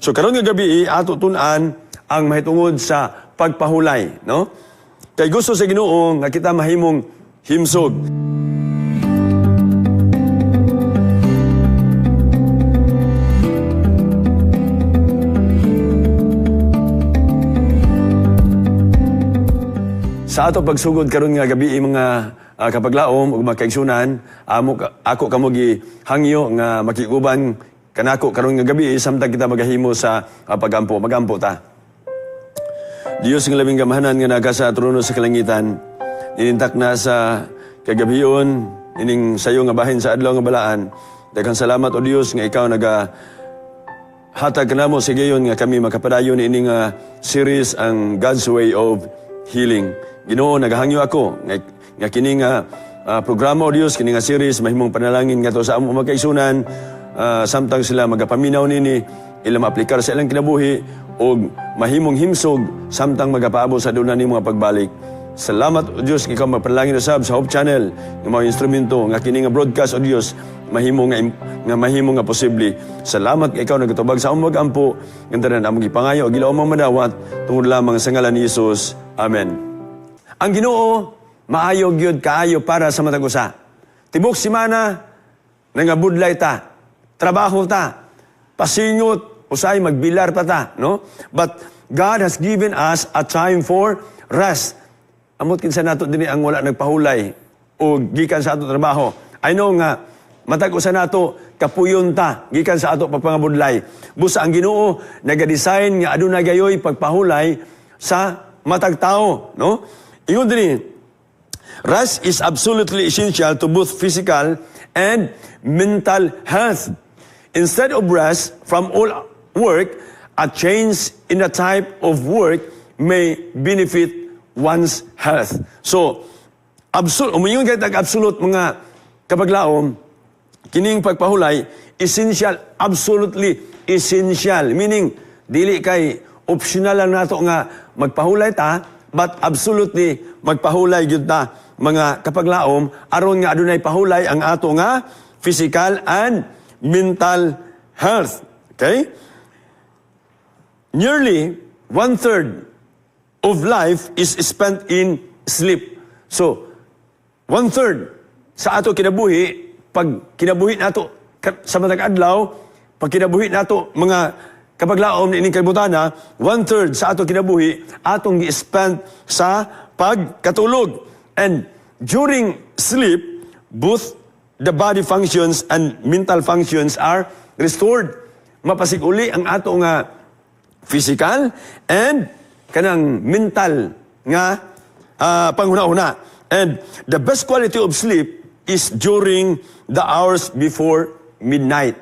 So karon nga gabi, ato tun-an ang mahitungod sa pagpahulay, no? Kay gusto sa Ginoo nga kita mahimong himsog. Sa ato pagsugod karon nga gabi, mga kapaglaom ug mga kaigsunan, amo ako kamo gihangyo nga makiguban kanako karon nga gabi samtang kita magahimo sa pagampo. Magampo ta. Dios nga labing gamhanan nga naga sa trono sa kalangitan, ninintak na sa kagabion ining sayo nga bahin sa adlaw nga balaan. Daghang salamat, O Dios, nga ikaw naga hatag kanamo sa gayon nga kami makapadayon ini nga series, ang God's Way of Healing. Ginoo, nagahangyo ako nga kini nga programa, O Dios, kini nga series mahimong panalangin ngadto sa among mga kaigsunan samtang sila magapaminaw nini, ilang maaplikar sa ilang kinabuhi ug mahimong himsog samtang magapaabot sa aduna nimo nga pagbalik. Salamat, O Dios, nga ikaw magpanalangin usab sa Hope Channel nga mga instrumento nga kini nga broadcast, O Dios, mahimo nga posible. Salamat nga ikaw nagatubag sa among magampo nga tanan among gipangayo ug gilaom madawat tungod lamang sa ngalan ni Jesus. Amen. Ang Ginoo maayo gyud kaayo para sa matag usa. Tibok simana nangabudlay ta, trabaho ta, pasingot, usay magbilar pa ta, no? But God has given us a time for rest. Amot kinsa nato dinhi ang wala nagpahulay o gikan sa ato trabaho? I know nga matag usa nato kapuyon ta gikan sa ato pagpangabudlay. Busa ang Ginoo naga-design nga aduna gayoy pagpahulay sa matag tao, no? Ingon dinhi, rest is absolutely essential to both physical and mental health. Instead of rest from all work, a change in the type of work may benefit one's health. So, absolute, umingon kay tag absolute, mga kapaglaom, kining pagpahulay, essential, absolutely essential. Meaning, dili kay optional lang nato nga magpahulay ta, but absolutely magpahulay gyud ta, mga kapaglaom, aron nga adunay pahulay ang ato nga physical and mental health. Okay? Nearly one-third of life is spent in sleep. So, one-third sa ato kinabuhi, pag kinabuhi nato sa matag adlaw, pag kinabuhi nato, mga kapaglaom, niining kalibutana, one-third sa ato kinabuhi, atong gi-spend sa pagkatulog. And during sleep, both the body functions and mental functions are restored. Mapasig-uli ang ato nga physical and kanang mental nga panghuna-huna. And the best quality of sleep is during the hours before midnight.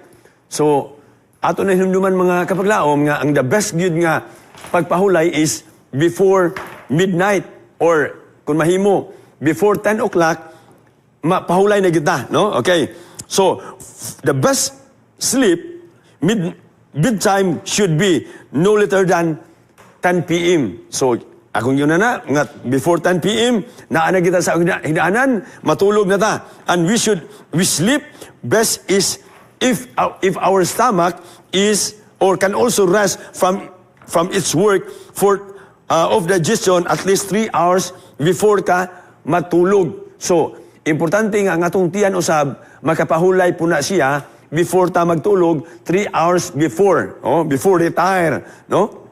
So, ato na hinumduman, mga kapaglaom, nga ang the best gyud nga pagpahulay is before midnight or kung mahimo before 10 o'clock mapahulay na kita, no? Okay. So, the best sleep bedtime should be no later than 10 p.m. So, akong yun na nga before 10 p.m. naa na kita sa hidaanan, matulog na ta. And we sleep best is if our stomach is or can also rest from its work for of digestion at least 3 hours before ka matulog. So, importante nga ang atong tiyan usab makapahulay po na siya before ta magtulog, 3 hours before, oh, before retire, no?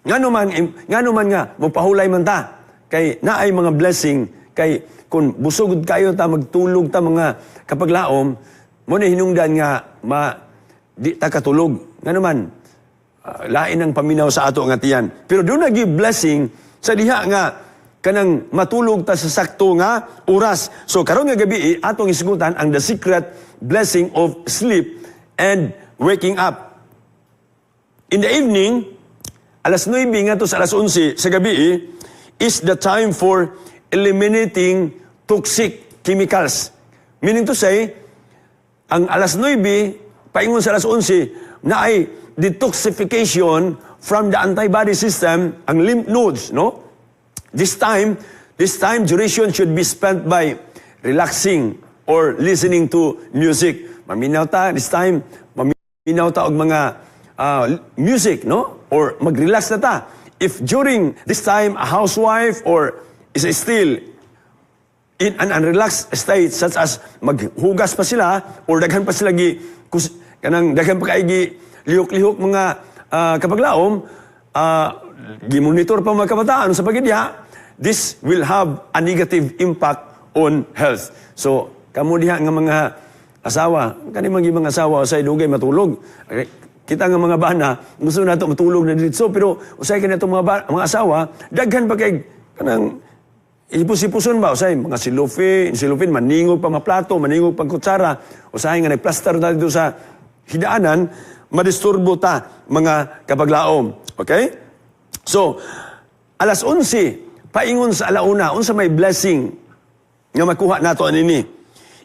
Ngano man nga mopahulay man ta? Kay naay mga blessing, kay kung busog kayo ta magtulog ta, mga kapaglaom, mo na hinungdan nga ma di ta katulog. Ngano man lain ang paminaw sa ato nga tiyan. Pero duna gyud blessing sa diha nga kanang matulog ta sa sakto nga oras. So karon nga gabi, atong isgutan ang the secret blessing of sleep and waking up. In the evening, alas 9 ngadto sa alas 11 sa gabi is the time for eliminating toxic chemicals. Meaning to say, ang alas 9, paingon sa alas 11, na ay detoxification from the antibody system, ang lymph nodes, no? This time duration should be spent by relaxing or listening to music. Maminaw ta this time, maminaw ta og mga music, no? Or mag-relax na ta. If during this time a housewife or is still in an unrelaxed state, such as maghugas pa sila or daghan pa sila gi kanang daghan pa kay gi lihok-lihok, mga kapaglaom, gimonitor pa mga kabataan sa pagidya, this will have a negative impact on health. So kamo diha nga mga asawa, kani mga asawa usay dugay matulog. Okay, kita nga mga bana gusto nato matulog na diretso, pero usay kani mga mga asawa daghan pa kay kanang hipos-hiposon ba, usay mga silufin, silufin, maningog pa mga plato, maningog pa kutsara, usahay nga nagplastar na dito sa hidaanan, madisturbo ta, mga kapaglaom. Okay? So, alas 11, paingon sa alauna, unsa may blessing nga makuha nato anini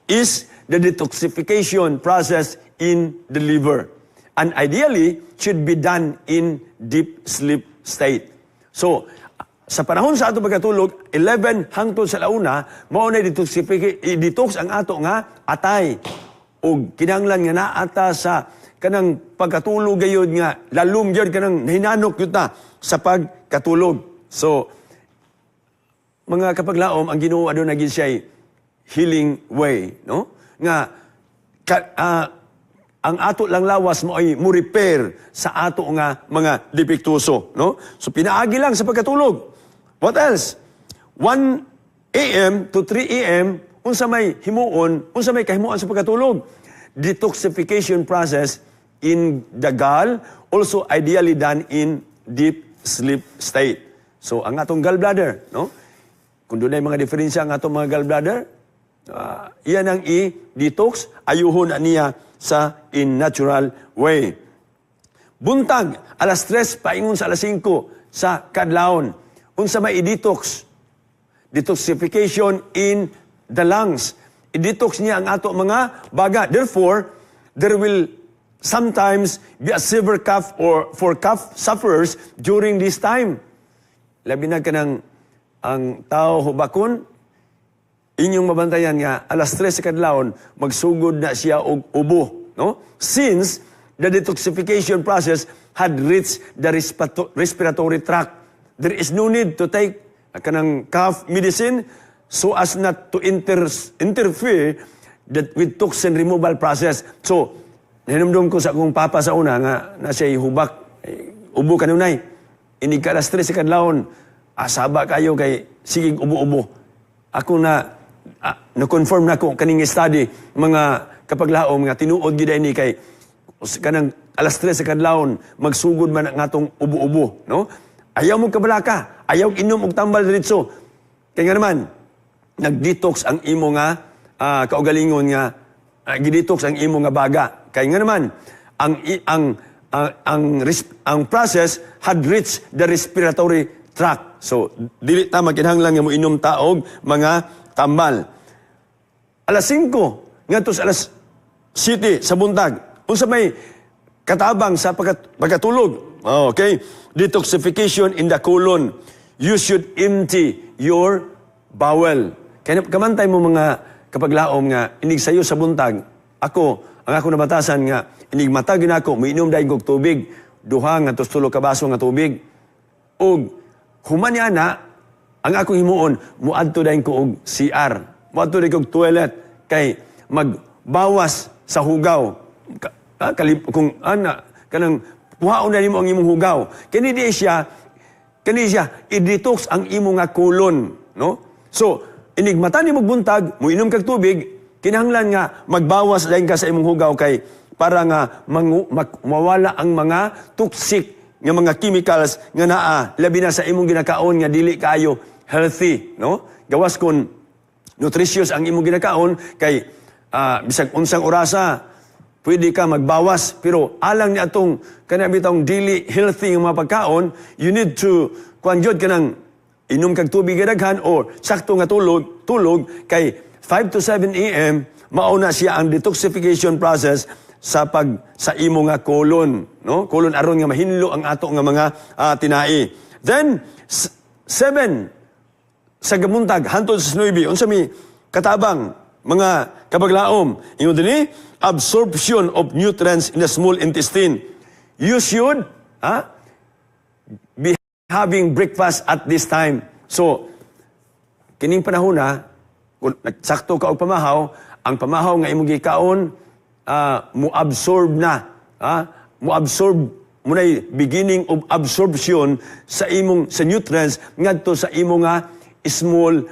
is the detoxification process in the liver. And ideally, should be done in deep sleep state. So, sa panahon sa ato pagkatulog, 11 hangtod sa launa, mao na detox ang ato nga atay. Og kinahanglan nga naata sa kanang pagkatulog gayud nga lalom gyud, kanang nahinanok gyud ta sa pagkatulog. So, mga kapaglaom, ang Ginoo aduna gyud siya healing way, no? Nga ang ato lang lawas mo ay mo repair sa ato nga mga depektuso, no? So pinaagi lang sa pagkatulog. What else? 1 a.m. to 3 a.m., unsa may himuon, unsa may kahimuan sa pagkatulog? Detoxification process in the gall, also ideally done in deep sleep state. So ang atong gallbladder, no? Kung dunay mga diferensya ang atong mga gallbladder, iyan ang i-detox, ayuhon na niya sa in natural way. Buntag, alas 3 paingon sa alas 5 sa kadlawon. Unsa may i-detox? Detoxification in the lungs. I-detox niya ang ato mga baga. Therefore, there will sometimes be a severe cough or for cough sufferers during this time. Labi na kanang ang tao hubakon, inyong mabantayan nga alas 3 sa kadlawon magsugod na siya og ubo, no? Since the detoxification process had reached the respiratory tract, there is no need to take kanang cough medicine so as not to interfere that with toxin removal process. So, nahinumdum ko sa akong papa sa una nga na siya hubak, eh, ubo kanunay. Inig ka alas 3 sa kadlawon, asaba kayo kay sigig ubo-ubo. Ako na na-confirm na ko kaning study, mga kapaglaom, nga tinuod gid ini kay kanang alas 3 sa kadlawon magsugod man ang atong ubo-ubo, no? Ayaw mo kabalaka, ayaw inom og tambal diretso. Kay nga naman nag-detox ang imo nga kaugalingon nga gidetox ang imo nga baga. Kay nga naman ang i- ang process had reached the respiratory tract. So dili ta magkinahanglan nga moinom ta og mga tambal. Alas 5 ngadto sa alas 7 sa buntag. Unsa may katabang sa pagkatulog? Oh, okay. Detoxification in the colon. You should empty your bowel. Kaya kamantay mo, mga kapaglaom, nga inig sayo sa buntag, ako, ang ako nabatasan nga inig mata gyud ako, moinom dayon kog tubig, 2 ngadto 3 ka baso nga tubig. Ug human niya na, ang akong himuon, muadto dayon ko og CR. Muadto dayon ko og toilet kay magbawas sa hugaw. Kung ana kanang kuhaon na nimo ang imong hugaw. Kini di siya kani siya i-detox ang imo nga colon, no? So, inig mata nimo buntag, moinom kag tubig, kinahanglan nga magbawas dayon ka sa imong hugaw kay para nga mawala ang mga toxic nga mga chemicals nga naa, labi na sa imong ginakaon nga dili kaayo healthy, no? Gawas kon nutritious ang imong ginakaon kay bisag unsang orasa pwede ka magbawas, pero alang ni atong kanang bitawng dili healthy nga mga pagkaon, you need to kuan gyud, kanang inom kag tubig daghan or sakto nga tulog tulog kay 5 to 7 a.m. mao na siya ang detoxification process sa pag sa imo nga colon, no? Colon, aron nga mahinlo ang ato nga mga tinai. Then 7 sa gamuntag hantod sa 9, unsa mi katabang, mga kabaglaom? Ingon dinhi, absorption of nutrients in the small intestine. You should be having breakfast at this time. So, kining panahon na, kung nagsakto ka og pamahaw, ang pamahaw nga imong gikaon, mo-absorb na. Mo-absorb mo na, beginning of absorption sa imong sa nutrients ngadto sa imong nga small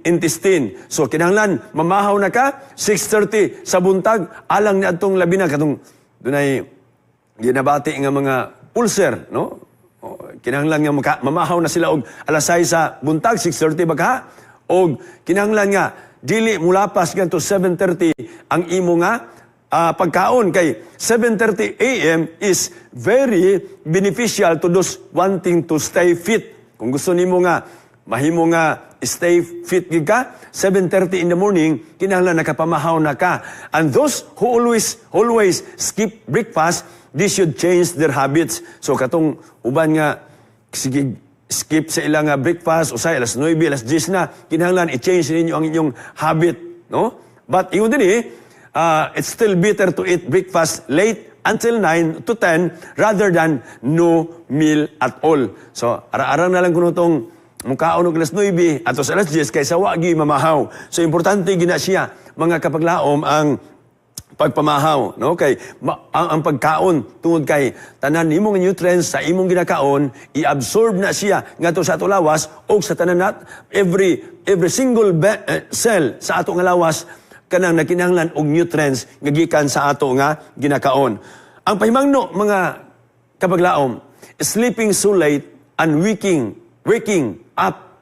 intestine. So kinahanglan mamahaw na ka 6:30 sa buntag alang ni adtong labi na katong dunay ginabati nga mga ulcer, no? O, kinahanglan nga mamahaw na sila og alas 6 sa buntag, 6:30 ba ka? Og kinahanglan nga dili mulapas ngadto 7:30 ang imo nga pagkaon kay 7:30 a.m. is very beneficial to those wanting to stay fit. Kung gusto nimo nga mahimo nga stay fit gid ka, 7:30 in the morning kinahanglan nakapamahaw na ka. And those who always always skip breakfast, they should change their habits. So katong uban nga sige skip sa ilang nga breakfast, usay alas 9, alas 10 na, kinahanglan i-change ninyo ang inyong habit, no? But ingon din eh, it's still better to eat breakfast late until 9 to 10 rather than no meal at all. So, ara-ara na lang kuno tong mukaon og alas 9 ato sa alas 10 kaysa wa gyud mamahaw. So importante gina siya, mga kapaglaom, ang pagpamahaw, no? Kay ang pagkaon, tungod kay tanan nimong nutrients sa imong ginakaon, i-absorb na siya ngadto sa ato lawas og sa tanan nat every single cell sa ato nga lawas kanang nakinahanglan og nutrients nga gikan sa ato nga ginakaon. Ang pahimangno, mga kapaglaom, sleeping so late and waking up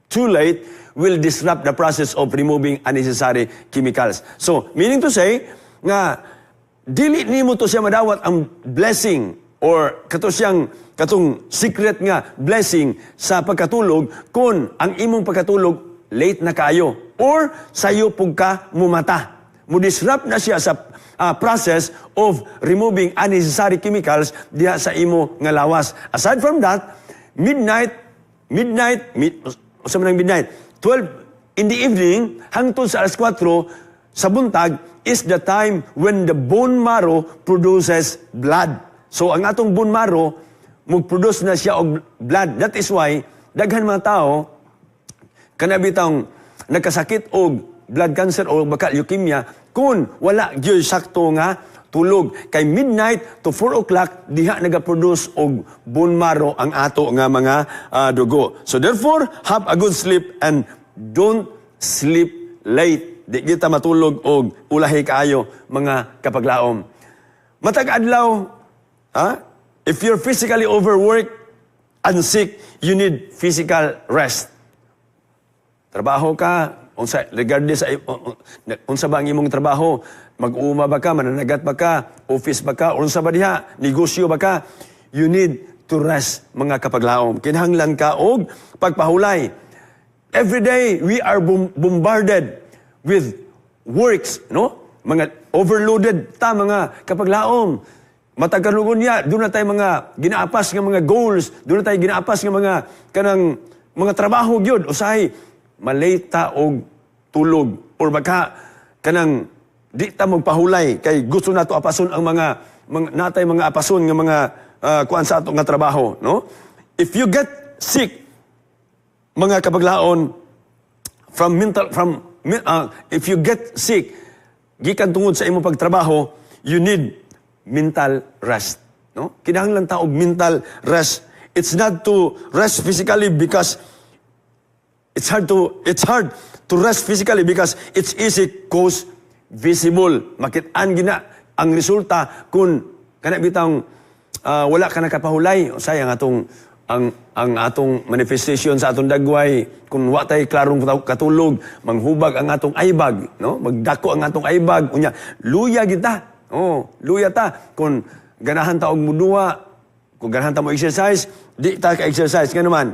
too late will disrupt the process of removing unnecessary chemicals. So, meaning to say, nga dili nimo to siya madawat ang blessing or kato siyang katong secret nga blessing sa pagkatulog kung ang imong pagkatulog late na kaayo or sayo pug ka mumata. Mo-disrupt na siya sa process of removing unnecessary chemicals diha sa imo nga lawas. Aside from that, midnight, midnight, usa man ang midnight, 12 in the evening hangtod sa alas 4 sa buntag is the time when the bone marrow produces blood. So ang atong bone marrow mag-produce na siya og blood. That is why daghan mga tao kana bitang nagkasakit og blood cancer o baka leukemia kung wala gyud sakto nga tulog, kay midnight to 4 o'clock diha naga-produce og bone marrow ang ato nga mga dugo. So therefore, have a good sleep and don't sleep late. Di kita matulog og ulahi kaayo, mga kapaglaom. Matag adlaw, ha? If you're physically overworked and sick, you need physical rest. Trabaho ka, unsa regardless sa unsa ba ang imong trabaho, mag-uma ba ka, mananagat ba ka, office ba ka, unsa ba diha, negosyo ba ka, you need to rest, mga kapaglaom. Kinahanglan ka og pagpahulay. Every day we are bombarded with works, no? Mga overloaded ta, mga kapaglaom. Matag kanugon niya, duna tay mga ginaapas nga mga goals, duna tay ginaapas nga mga kanang mga trabaho gyud, usahay malate ta og tulog or baka kanang di ta magpahulay kay gusto nato apason ang mga natay mga apason nga mga kuan sa ato nga trabaho, no? If you get sick, mga kapaglaon, from mental from if you get sick gikan tungod sa imong pagtrabaho, you need mental rest, no? Kinahanglan ta og mental rest. It's not to rest physically because it's hard to rest physically because it's easy cause visible. Makit-an gina ang resulta kung kana bitang wala ka nakapahulay. Sayang atong ang atong manifestation sa atong dagway kung wa tay klarong katulog, manghubag ang atong aybag, no? Magdako ang atong aybag, unya luya kita. Oh, luya ta kung ganahan ta og muduwa, kung ganahan ta mo exercise, di ta ka exercise ngano man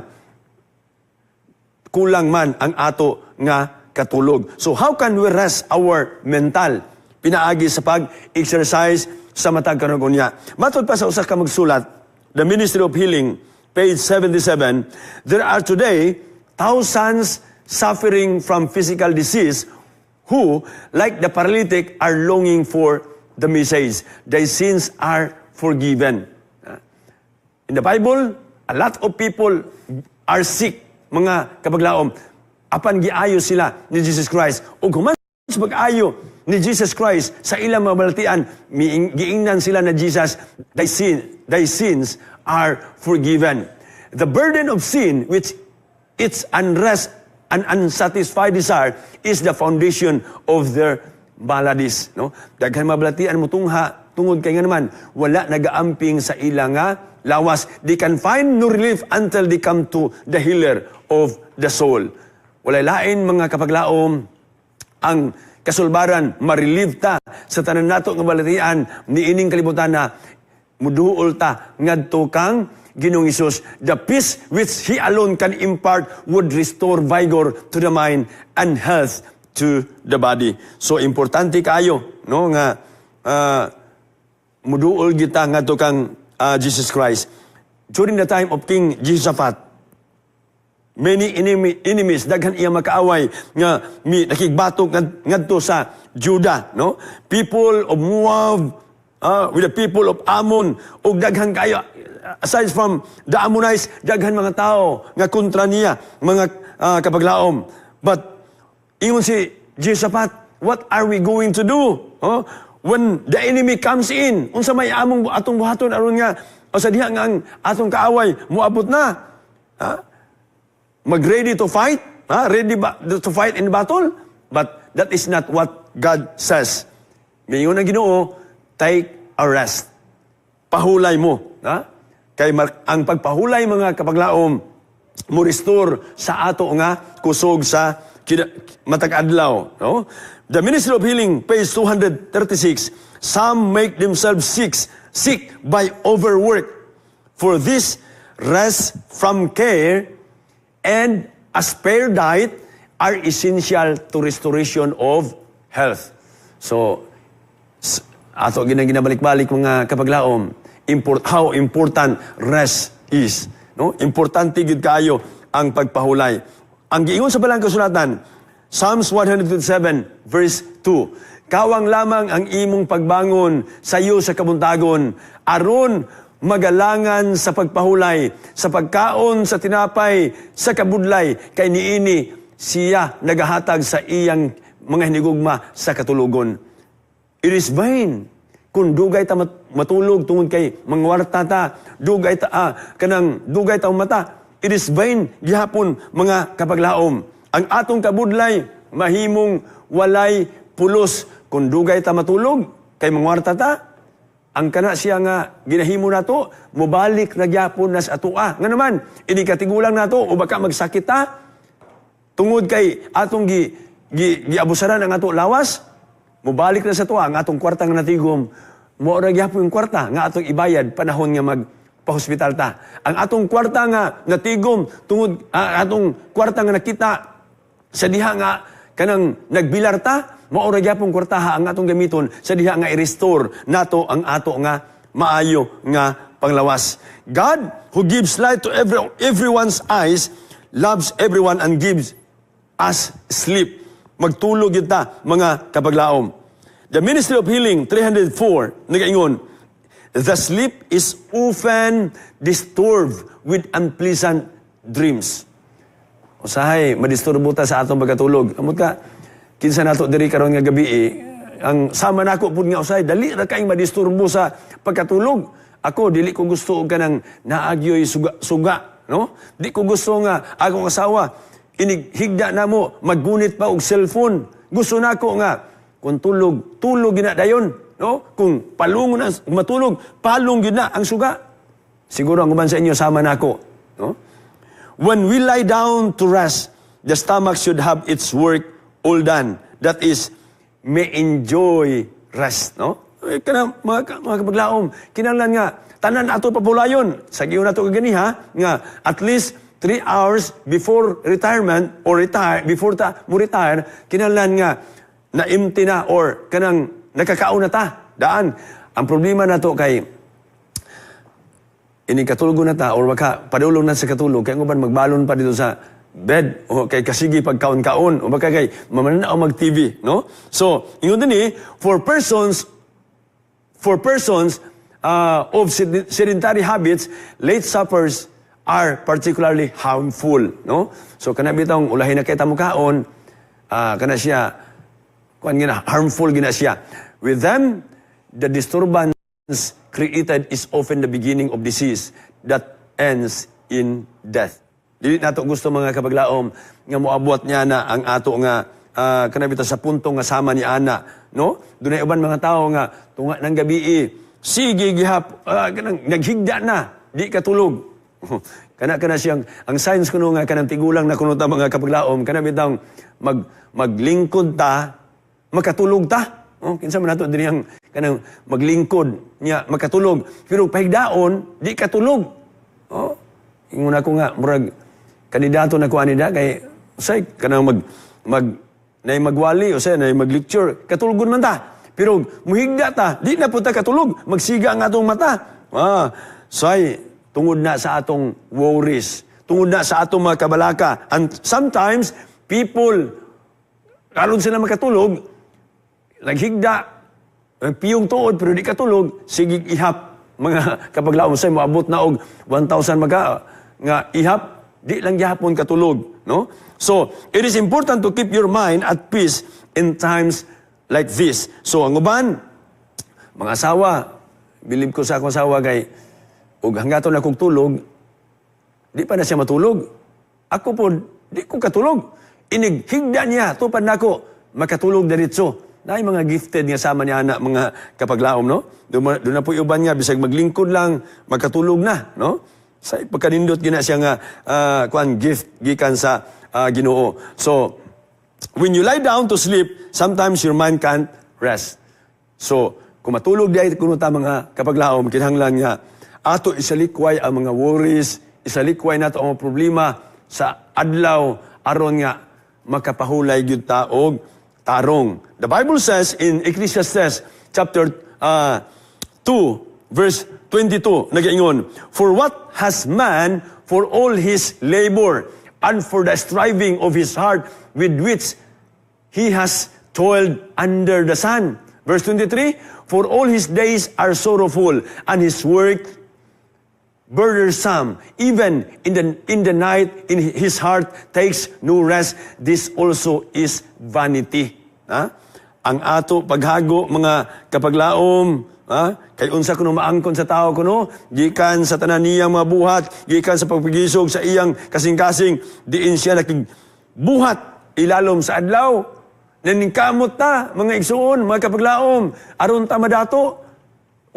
kulang man ang ato nga katulog. So how can we rest our mental? Pinaagi sa pag-exercise sa matag kanugon niya. Matod pa sa usa ka magsulat, The Ministry of Healing, page 77, there are today thousands suffering from physical disease who, like the paralytic, are longing for the message, "Thy sins are forgiven." forgiven. In the Bible, a lot of people are sick, mga kapaglaom. Apan giayo sila ni Jesus Christ. Ug human sa pag-ayo ni Jesus Christ sa ilang mga balatian, giingnan sila na Jesus, "Thy sins are forgiven." The burden of sin, which its unrest and unsatisfied desire, is the foundation of their maladies. No? Daghan mga balatian mo tungha, tungod kay nga naman, wala nagaamping sa ilang nga lawas. They can find no relief until they come to the healer of the soul. Walay lain, mga kapaglaom, ang kasulbaran, ma-relieve ta sa tanan nato nga balatian ni ining kalibutan na muduol ta ngadto kang Ginoong Hesus. The peace which He alone can impart would restore vigor to the mind and health to the body. So importante kayo, no, nga muduol kita ngadto kang Jesus Christ. During the time of King Jehoshaphat, many enemies, daghan iya makaaway nga mi nakigbatok ngadto sa Judah, no? People of Moab, with the people of Ammon, ug daghan kayo aside from the Ammonites, daghan mga tao nga kontra niya, mga kapaglaom. But ingon si Jehoshaphat, "What are we going to do? Oh, when the enemy comes in, unsa may among atong buhaton aron nga o sa diha nga ang atong kaaway moabot na? Ha? Mag-ready to fight? Ha? Ready ba to fight in battle?" But that is not what God says. Miingon ang Ginoo, "Take a rest." Pahulay mo. Ha? Kay ang pagpahulay, mga kapaglaom, mo restore sa ato nga kusog sa matag adlaw, no? The Ministry of Healing, page 236, "Some make themselves sick by overwork. For this, rest from care and a spare diet are essential to restoration of health." So, ato ginabalik-balik, mga kapaglaom, how important rest is. No? Importante gid kayo ang pagpahulay. Ang giingon sa Balang Kasulatan, Psalms 127 verse 2, "Kawang lamang ang imong pagbangon sayo sa kabuntagon, aron magalangan sa pagpahulay, sa pagkaon sa tinapay, sa kabudlay, kay niini siya nagahatag sa iyang mga hinigugma sa katulogon." It is vain kung dugay ta matulog tungod kay mangwarta ta, dugay ta kanang dugay ta mata. It is vain gihapon, mga kapaglaom. Ang atong kabudlay mahimong walay pulos kung dugay ta matulog kay mangwarta ta. Ang kana siya nga ginahimo nato mobalik ra gyapon na sa atoa. Nga naman, ini katigulang nato o baka magsakit ta tungod kay atong gi, gi giabusaran ang ato lawas, mobalik na sa atoa ang atong kwarta nga natigom. Mao ra gyapon yung kwarta nga atong ibayad panahon nga mag pahospital ta. Ang atong kwarta nga natigom tungod atong kwarta nga nakita sa diha nga kanang nagbilar ta, mao ra gyapon kwartaha ang atong gamiton sa diha nga i-restore nato ang ato nga maayo nga panglawas. God who gives light to everyone's eyes loves everyone and gives us sleep. Magtulog kita, mga kapaglaom. The Ministry of Healing 304 nagaingon, "The sleep is often disturbed with unpleasant dreams." Usahay madisturbo ta sa atong pagkatulog. Amot ka, kinsa nato diri karon nga gabi eh, ang sama nako pud nga usahay dali ra kaayong madisturbo sa pagkatulog. Ako, dili ko gusto og kanang naagyoy suga, suga, no? Di ko gusto nga akong asawa inig higda namo maggunit pa og cellphone. Gusto nako nga kung tulog, tulog gina dayon, no? Kung palungon ang matulog, palong gyud na ang suga. Siguro ang uban sa inyo sama nako, no? When we lie down to rest, the stomach should have its work all done. That is, may enjoy rest, no? Eh, kana mga kapaglaom, kinahanglan nga tanan ato papulayon. Sa giyon nato kaganiha nga at least 3 hours before retirement or retire before ta mo retire, kinahanglan nga na empty na or kanang nakakaon na ta. Daan. Ang problema nato kay ini katulgo na ta or baka padulong na sa katulog kay ang uban magbalon pa dito sa bed o kay kasigi pagkaon-kaon o baka kay mamananaw mag TV, no? So ingon dinhi, for persons of sedentary habits, late suppers are particularly harmful, no? So kana bitong ulahin na kay ta mokaon, kana siya kuan gina, harmful gina siya. With them, the disturbance created is often the beginning of disease that ends in death. Dili nato gusto, mga kapaglaom, nga moabot niya na ang ato nga kana bitaw sa punto nga sama ni ana, no? Dunay uban mga tawo nga tunga ng gabi sige gihap kanang naghigda na, di katulog. Kana siyang ang signs kuno nga kanang tigulang na kuno ta, mga kapaglaom, kana bitang maglingkod ta, makatulog ta. Oh, kinsa man nato dinhi ang kanang maglingkod niya makatulog, pero pahigdaon di katulog? Oh, ingon ako nga murag kandidato na ko ani da kay say kanang mag mag nay magwali o say nay mag-lecture, katulugon man ta. Pero muhigda ta, di na pud ta katulog, magsiga ang atong mata. Say tungod na sa atong worries, tungod na sa atong mga kabalaka. And sometimes people, karon sila makatulog, naghigda, piyong tuod pero di katulog, sige ihap, mga kapaglaom, say moabot na og 1,000 maka nga ihap, di lang gihapon katulog, no? So, it is important to keep your mind at peace in times like this. So, ang uban, mga asawa, bilib ko sa akong asawa kay ug hanggaton akong tulog, di pa na siya matulog. Ako po, di ko katulog. Inig higda niya, tupad nako, makatulog diretso. Naay mga gifted nga sama niya ana, mga kapaglaom, no? Doon na po uban nga, bisag maglingkod lang, makatulog na, no? Sa pagkanindot gina siya nga kuan, gift gikan sa Ginoo. So, when you lie down to sleep, sometimes your mind can't rest. So, kung matulog diay kuno ta, mga kapaglaom, kinahanglan nga ato isalikway ang mga worries, isalikway nato ang mga problema sa adlaw aron nga makapahulay gyud ta og tarong. The Bible says in Ecclesiastes chapter 2 verse 22, nagaingon, "For what has man for all his labor and for the striving of his heart with which he has toiled under the sun?" Verse 23, "For all his days are sorrowful and his work burdensome. Even in the night, in his heart takes no rest. This also is vanity." Ha? Ang ato paghago, mga kapaglaom, ha? Kay unsa kuno maangkon sa tao kuno gikan sa tanan niyang mga buhat, gikan sa pagpagisog sa iyang kasing-kasing diin siya nakig buhat ilalom sa adlaw? Naningkamot ta, mga igsuon, mga kapaglaom, aron ta madato.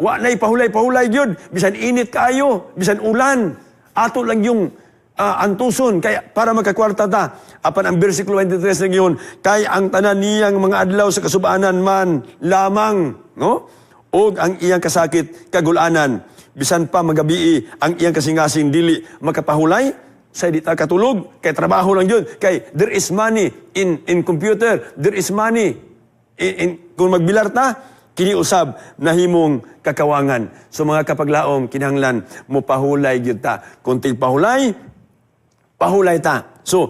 Wa na'y pahulay-pahulay gyud, bisan init kaayo, bisan ulan. Ato lang yung antuson kaya para makakwarta ta. Apan ang bersikulo 23 na kay ang tanan niyang mga adlaw sa kasubaanan man lamang, no? Og ang iyang kasakit kagulanan. Bisan pa magabii ang iyang kasingasing, dili makapahulay. Sa di ta katulog kay trabaho lang yun, kay there is money in computer, there is money in kung magbilar ta. Kini usab nahimong kakawangan. So mga kapaglaom, kinahanglan mo pahulay gyud ta. Kung pahulay, pahulay ta. So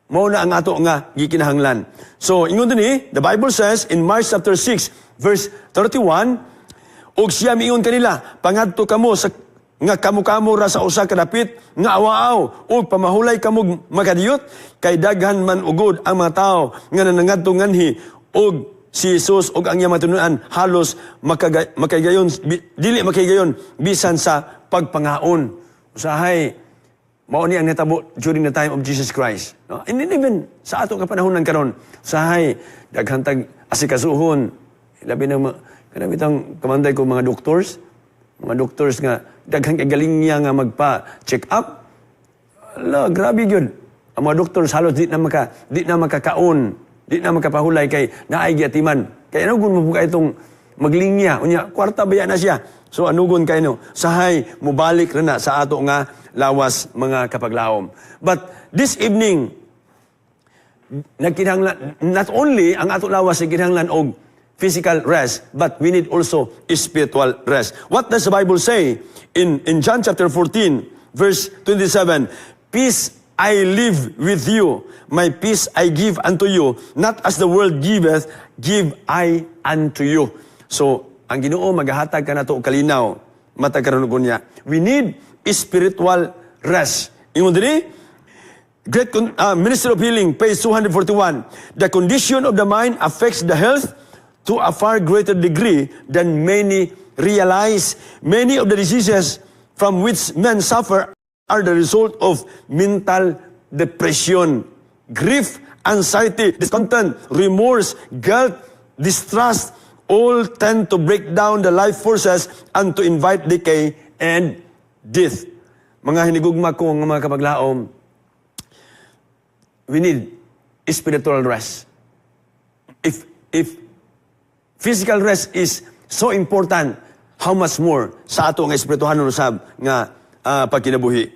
mao na ang ato nga gikinahanglan. So ingon dinhi, the Bible says in Mark chapter 6 verse 31, "Ug siya miingon kanila, 'Pangadto kamo sa nga kamo-kamo ra sa usa ka dapit nga awaaw ug pamahulay kamo makadiyot, kay daghan man ugod ang mga tawo nga nanangadto nganhi ug si Jesus ug ang iyang mga tinunan halos makaigayon dili makaigayon bisan sa pagpangaon.'" Usahay mao ni ang natabo during the time of Jesus Christ. No? And even sa ato kapanahonan karon, usahay daghan tag asikasuhon, labi na kanang bitang kamanday ko mga doctors nga daghan kay galing niya nga magpa-check up. Ala, grabe gyud. Ang mga doctors halos di na makakaon, di na makapahulay kay naay giatiman. Kay anugon mo po itong maglingya, unya kwarta baya na siya. So anugon kay no, sahay mubalik ra na sa ato nga lawas, mga kapaglaom. But this evening, nagkinahanglan not only ang ato lawas ay kinahanglan og physical rest, but we need also spiritual rest. What does the Bible say in John chapter 14 verse 27? "Peace I leave with you, my peace I give unto you, not as the world giveth, give I unto you." So, Ang Ginoo magahatag kanato og kalinaw matag karon unya. We need spiritual rest. Ingon diri, Great Ministry of Healing, page 241. "The condition of the mind affects the health to a far greater degree than many realize. Many of the diseases from which men suffer are the result of mental depression, grief, anxiety, discontent, remorse, guilt, distrust, all tend to break down the life forces and to invite decay and death." Mga hinigugma ko nga mga kapaglaom, we need spiritual rest. If physical rest is so important, how much more sa ato nga espirituhanon usab nga pagkinabuhi?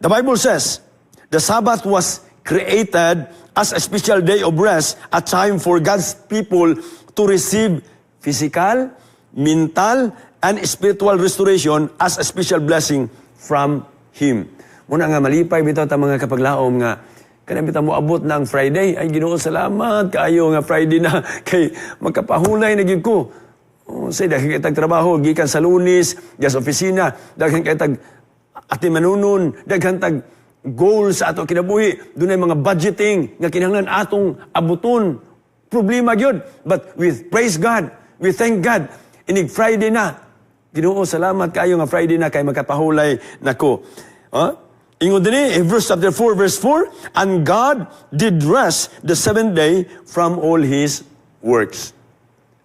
The Bible says, the Sabbath was created as a special day of rest, a time for God's people to receive physical, mental, and spiritual restoration as a special blessing from Him. Muna nga malipay bitaw ta, mga kapaglaom, nga kanang bitaw moabot na ang Friday. Ay, Ginoo, salamat kaayo nga Friday na kay magkapahulay na gyud ko. Oh, say daghan kay tag trabaho gikan sa Lunes, sa opisina, daghan kay tag atimanunon, daghan tag goal sa ato kinabuhi, dunay mga budgeting nga kinahanglan atong abuton. Problema gyud. But we praise God, we thank God. Inig Friday na. Ginoo, salamat kaayo nga Friday na kay makapahulay nako. Huh? Ingon dinhi, Hebrews chapter 4 verse 4, "And God did rest the seventh day from all His works."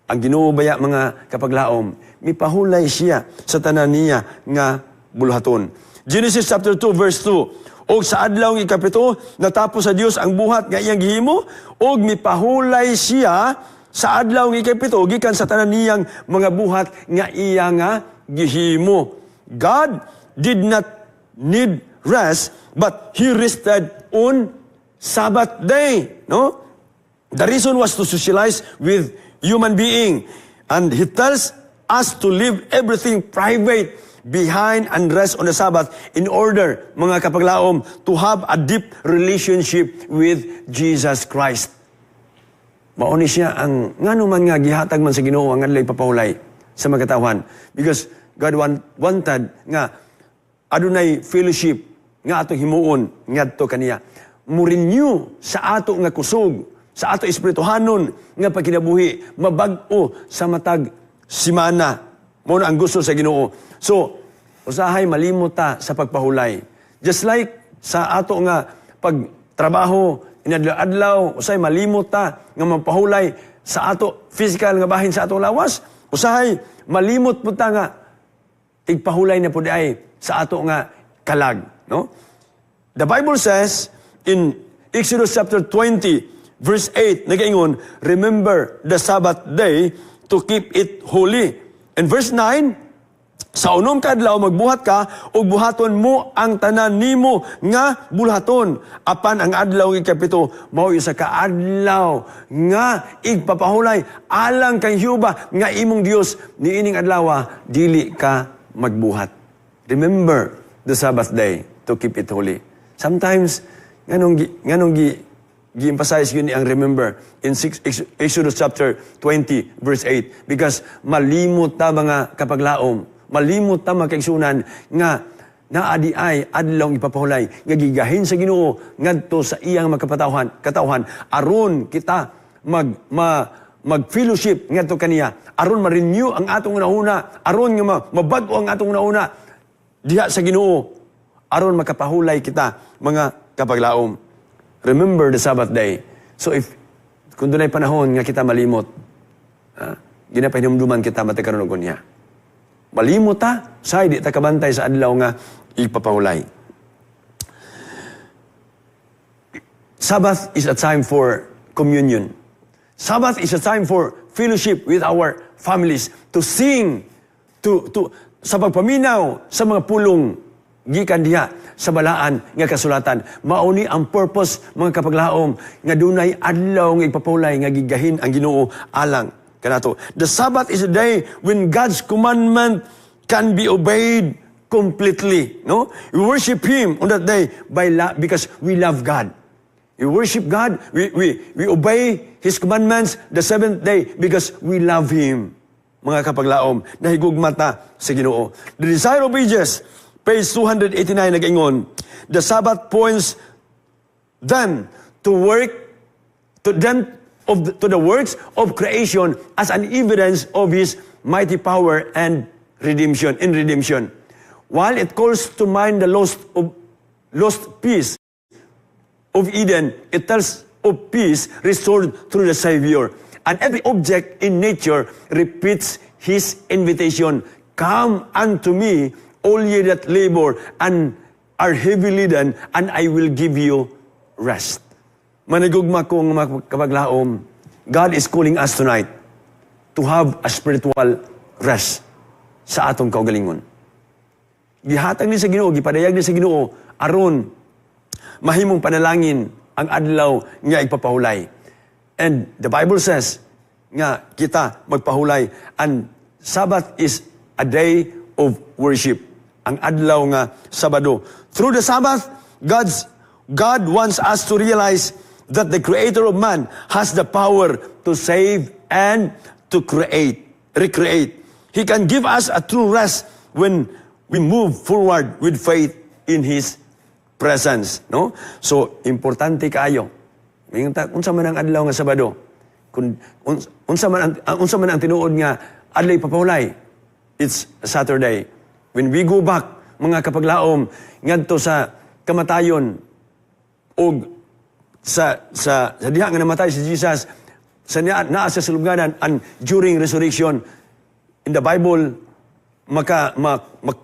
Ang Ginoo baya, mga kapaglaom, mipahulay siya sa tanan niya nga buluhaton. Genesis chapter 2 verse 2. "Og sa adlaw nga ikapito, natapos sa Dios ang buhat nga iyang gihimo, og mipahulay siya sa adlaw nga ikapito gikan sa tanan niyang mga buhat nga iya nga gihimo." God did not need rest, but He rested on Sabbath day. No? The reason was to socialize with human being. And He tells us to leave everything private behind and rest on the Sabbath in order, mga kapaglaom, to have a deep relationship with Jesus Christ. Mao ni siya ang ngano man nga gihatag man sa Ginoo ang adlaw ipapahulay sa mga katawhan. Because God wanted nga adunay fellowship nga atong himuon ngadto kaniya. Mo-renew sa ato nga kusog, sa ato espirituhanon nga pagkinabuhi, mabag-o sa matag simana. Mao na ang gusto sa Ginoo. So, usahay malimot ta sa pagpahulay. Just like sa ato nga pagtrabaho inadlaw-adlaw, usahay malimot ta nga mapahulay sa ato physical nga bahin sa atong lawas, usahay malimot pud ta nga tigpahulay na pud ay sa ato nga kalag, no? The Bible says in Exodus chapter 20 verse 8, nagaingon, "Remember the Sabbath day to keep it holy." In verse 9, "Sa unom ka adlaw magbuhat ka ug buhaton mo ang tanan nimo nga bulhaton. Apan ang adlaw ikapito mao usa ka adlaw nga igpapahulay alang kang Jehova nga imong Dios. Niining adlaw dili ka magbuhat." Remember the Sabbath day to keep it holy. Sometimes nganong gi-emphasize yun ang remember in Exodus chapter 20 verse 8? Because malimot ta, mga kapaglaom, malimot ta, mga kaigsunan, nga naa diay adlaw ipapahulay nga gigahin sa Ginoo ngadto sa iyang mga katawhan aron kita mag fellowship ngadto kaniya, aron ma-renew ang atong hunahuna, aron nga mabag-o ang atong hunahuna diha sa Ginoo, aron makapahulay kita, mga kapaglaom. Remember the Sabbath day. So if kung dunay panahon nga kita malimot, ginapahinumduman kita matag karon niya. Malimot ta, say di ta kabantay sa adlaw nga ipapahulay. Sabbath is a time for communion. Sabbath is a time for fellowship with our families, to sing, to sa pagpaminaw sa mga pulong gikan diha sa balaan nga kasulatan. Mao ni ang purpose, mga kapaglaom, nga dunay adlaw nga ipapahulay nga gigahin ang Ginoo alang kanato. The Sabbath is a day when God's commandment can be obeyed completely, no? We worship Him on that day because we love God. We worship God, we obey His commandments the seventh day because we love Him. Mga kapaglaom, nahigugma ta sa Ginoo. The Desire of Ages, page 289, nag-ingon, "The Sabbath points them to work to them of the, to the works of creation as an evidence of His mighty power and redemption in redemption. While it calls to mind the lost peace of Eden, it tells of peace restored through the Savior. And every object in nature repeats His invitation, 'Come unto me, all ye that labor and are heavy laden, and I will give you rest.'" Manigugma ko nga mga kapaglaom, God is calling us tonight to have a spiritual rest sa atong kaugalingon. Gihatag ni sa Ginoo, gipadayag ni sa Ginoo aron mahimong panalangin ang adlaw nga igpapahulay. And the Bible says nga kita magpahulay and Sabbath is a day of worship. Ang adlaw nga Sabado. Through the Sabbath, God wants us to realize that the creator of man has the power to save and to create, recreate. He can give us a true rest when we move forward with faith in His presence, no? So, importante kaayo. Ingon ta, unsa man ang adlaw nga Sabado? Kung unsa man ang tinuod nga adlaw papahulay? It's Saturday. When we go back, mga kapaglaom, ngadto sa kamatayon og sa diha nga namatay si Jesus sa niya naa sa sulubnganan and during resurrection in the Bible, maka ma, mak,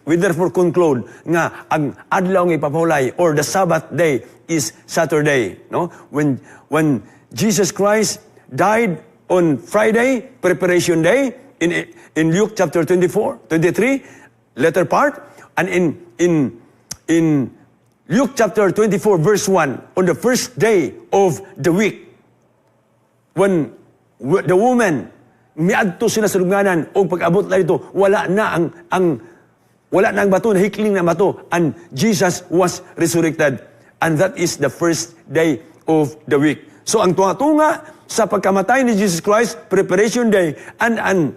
we therefore conclude nga ang adlaw nga ipapahulay or the Sabbath day is Saturday, no? When Jesus Christ died on Friday, preparation day, in Luke chapter 24, 23 latter part, and in Luke chapter 24 verse 1, on the first day of the week, when the woman miadto sila sa lubnganan og pag-abot na dito, wala na ang bato, nahikling na bato, and Jesus was resurrected, and that is the first day of the week. So ang tunga-tunga sa pagkamatay ni Jesus Christ, preparation day, and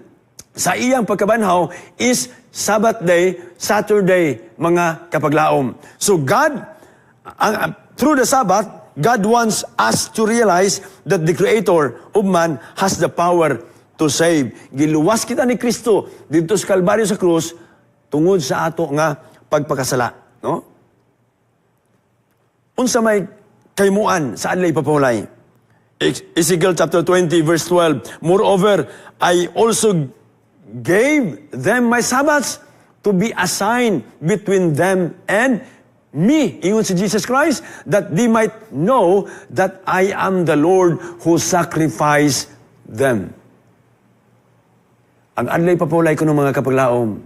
sa iyang pagkabanhaw is Sabbath day, Saturday, mga kapaglaom. So God, through the Sabbath, God wants us to realize that the creator of man has the power to save. Giluwas kita ni Kristo didto sa Kalbaryo sa krus tungod sa ato nga pagpakasala, no? Unsa may kaimuan sa adlaw ipapahulay? Ezekiel chapter 20 verse 12. "Moreover, I also gave them my Sabbaths to be a sign between them and me," ingon si Jesus Christ, "that they might know that I am the Lord who sanctifies them." Ang adlaw ipapahulay kuno, mga kapaglaom,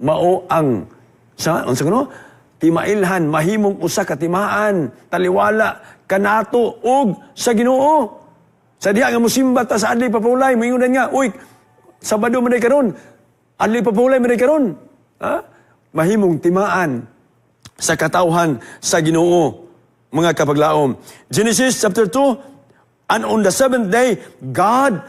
mao ang sa unsa kuno timailhan, mahimong usa ka timaan, taliwala kanato ug sa Ginoo. Sa diha nga musimba ta sa adlaw ipapahulay, moingon nga, "Uy, Sabado man day karon. Adlaw ipapahulay man day karon." Ha? Mahimong timaan sa katawhan sa Ginoo, mga kapaglaom. Genesis chapter 2, "And on the seventh day, God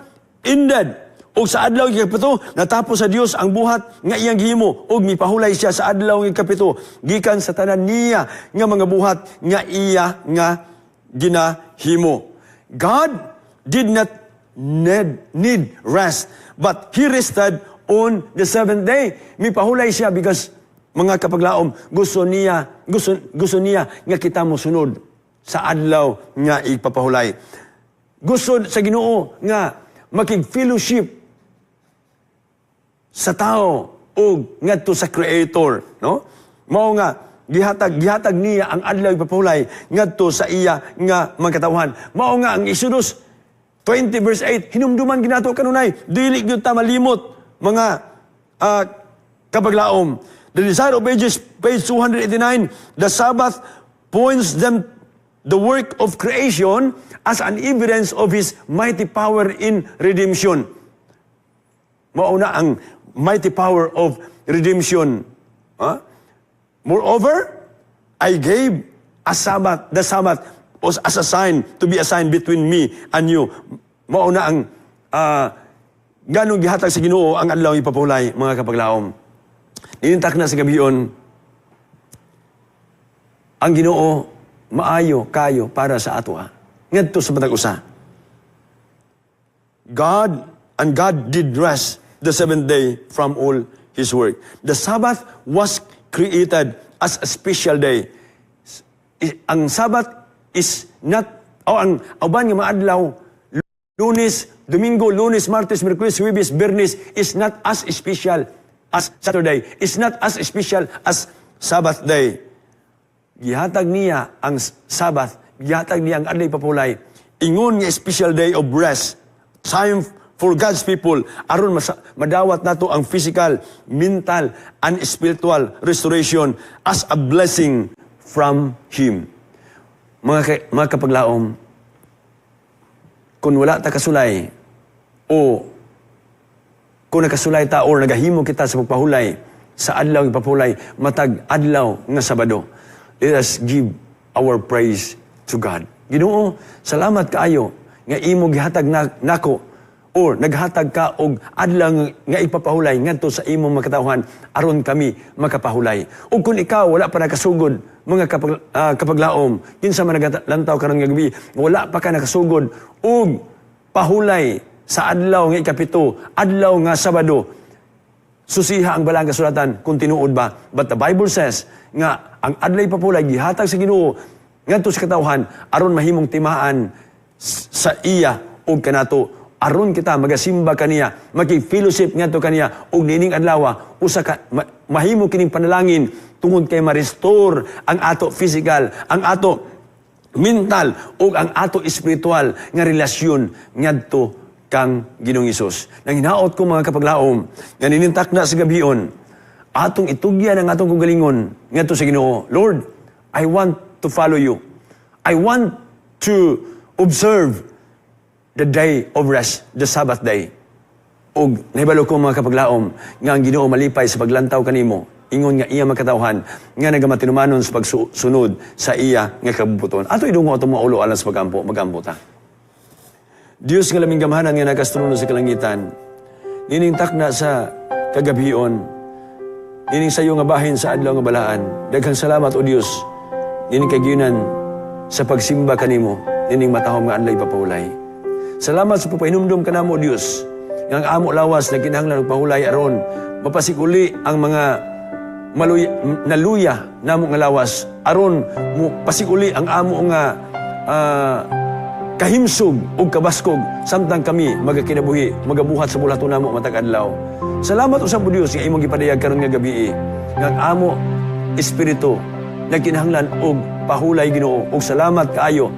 ended." Ug sa adlaw ikapito, natapos sa Dios ang buhat nga iyang gihimo ug mipahulay siya sa adlaw nga ikapito gikan sa tanan niya nga mga buhat nga iya nga ginahimo. God did not need rest, but He rested on the seventh day. Mipahulay siya because, mga kapaglaom, gusto niya nga kita mo sunod sa adlaw nga ipapahulay. Gusto sa Ginoo nga makig-fellowship sa tao ug ngadto sa Creator, no? Mao nga gihatag niya ang adlaw ipapahulay ngadto sa iya nga mga katawhan. Mao nga ang Exodus 20 verse 8 hinumduman ginato kanunay, dili gyud ta malimot, mga kapaglaom. The Desire of Ages, page 289, "The Sabbath points them the work of creation as an evidence of His mighty power in redemption." Mao na ang mighty power of redemption. Huh? "Moreover, I gave a Sabbath, the Sabbath." as a sign, to be a sign between me and you." Mao na ang ganong gihatag sa Ginoo ang adlaw ipapahulay, mga kapaglaom. Ninintak na sa gabion, ang Ginoo maayo kayo para sa ato ha. Ngadto sa matag usa. God and God did rest the seventh day from all His work. The Sabbath was created as a special day. Ang Sabbath is not, o ang uban nga mga adlaw, Lunes, Domingo, Lunes, Martes, Miyerkules, Huwebes, Biyernes, is not as special as Saturday. Is not as special as Sabbath day. Gihatag niya ang Sabbath, gihatag niya ang adlaw papulay. Ingon nga special day of rest, time for God's people, aron madawat nato ang physical, mental, and spiritual restoration as a blessing from Him. Mga kapaglaom, kung wala ta kasulay o kung nakasulay ta or nagahimo kita sa pagpahulay sa adlaw ipapahulay matag adlaw nga Sabado, let us give our praise to God. Ginoo, salamat kaayo nga imo gihatag na, nako or naghatag ka og adlaw nga ipapahulay ngadto sa imong makatawhan aron kami makapahulay. Ug kung ikaw wala pa nakasugod, mga kapaglaom, kinsa man nagalantaw karon nga gabi, wala pa ka nakasugod og pahulay sa adlaw nga ikapito, adlaw nga Sabado, susiha ang Balaang Kasulatan kung tinuod ba. But the Bible says nga ang adlaw papulay gihatag sa Ginoo ngadto sa katawhan aron mahimong timaan sa iya ug kanato, aron kita magasimba kaniya, maki-fellowship ngadto kaniya, ug niining adlaw usa ka mahimo kining panalangin tungod kay ma-restore ang ato physical, ang ato mental ug ang ato espiritual nga relasyon ngadto kang Ginoong Hesus. Nang hinaot ko, mga kapaglaom, nga ninintak na sa gabion, atong itugyan ang atong kaugalingon ngadto sa Ginoo. "Lord, I want to follow you. I want to observe the day of rest, the Sabbath day." Ug nahibalo ko, mga kapaglaom, nga ang Ginoo malipay sa paglantaw kanimo ingon nga iya makatawhan nga nagamatinumanon sa pagsunod sa iya nga kabubut-on. Ato idungo atong mga ulo alang sa pagampo, magampo ta. Diyos nga labing gamhanan nga nakatrono sa kalangitan, nining takna sa kagabhion, nining sayo nga bahin sa adlaw nga balaan. Daghang salamat, O Diyos, nining kagyunan sa pagsimba kanimo, nining matahom nga adlaw ipapahulay. Salamat sa pagpahinumdum kanamo, O Diyos, nga ang amo lawas na kinahanglan og pahulay aron mapasiguli ang mga maluya, naluya namo nga lawas, aron mo pasiguli ang amo nga kahimsog ug kabaskog samtang kami magakinabuhi, magabuhat sa bulaton namo matag adlaw. Salamat usab, O Dios, nga imong gipadayag karon nga gabi nga ang amo espiritu nagkinahanglan og pahulay, Ginoo, ug salamat kaayo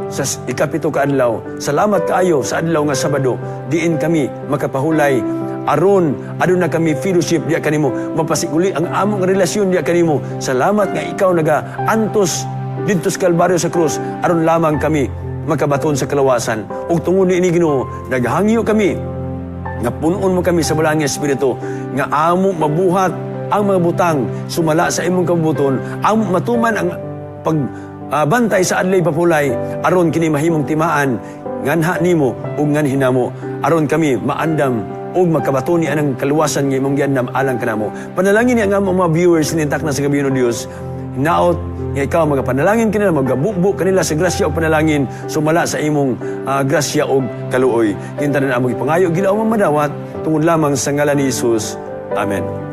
sa ikapito ka adlaw. Salamat kaayo sa adlaw nga Sabado diin kami makapahulay aron aduna kami fellowship diya kanimo, mapasiguli ang among relasyon diya kanimo. Salamat nga ikaw naga antos didto sa Kalbaryo sa krus aron lamang kami makabaton sa kalawasan. Ug tungod niini, Ginoo, naghangyo kami nga punon mo kami sa Balaan nga Espiritu nga amo mabuhat ang mga butang sumala sa imong kabubut-on, amo matuman ang pag bantay sa adlaw papulay aron kini mahimong timaan nganha nimo ug nganhi namo, aron kami maandam ug makabaton ni anang kaluwasan nga imong giandam alang kanamo. Panalangin ni ang among mga viewers nintak na sa gabi, no Dios. Hinaot nga ikaw magapanalangin kanila, magabubo kanila sa grasya ug panalangin sumala sa imong grasya ug kaluoy. Kintanan among ipangayo, gilaom madawat tungod lamang sa ngalan ni Jesus. Amen.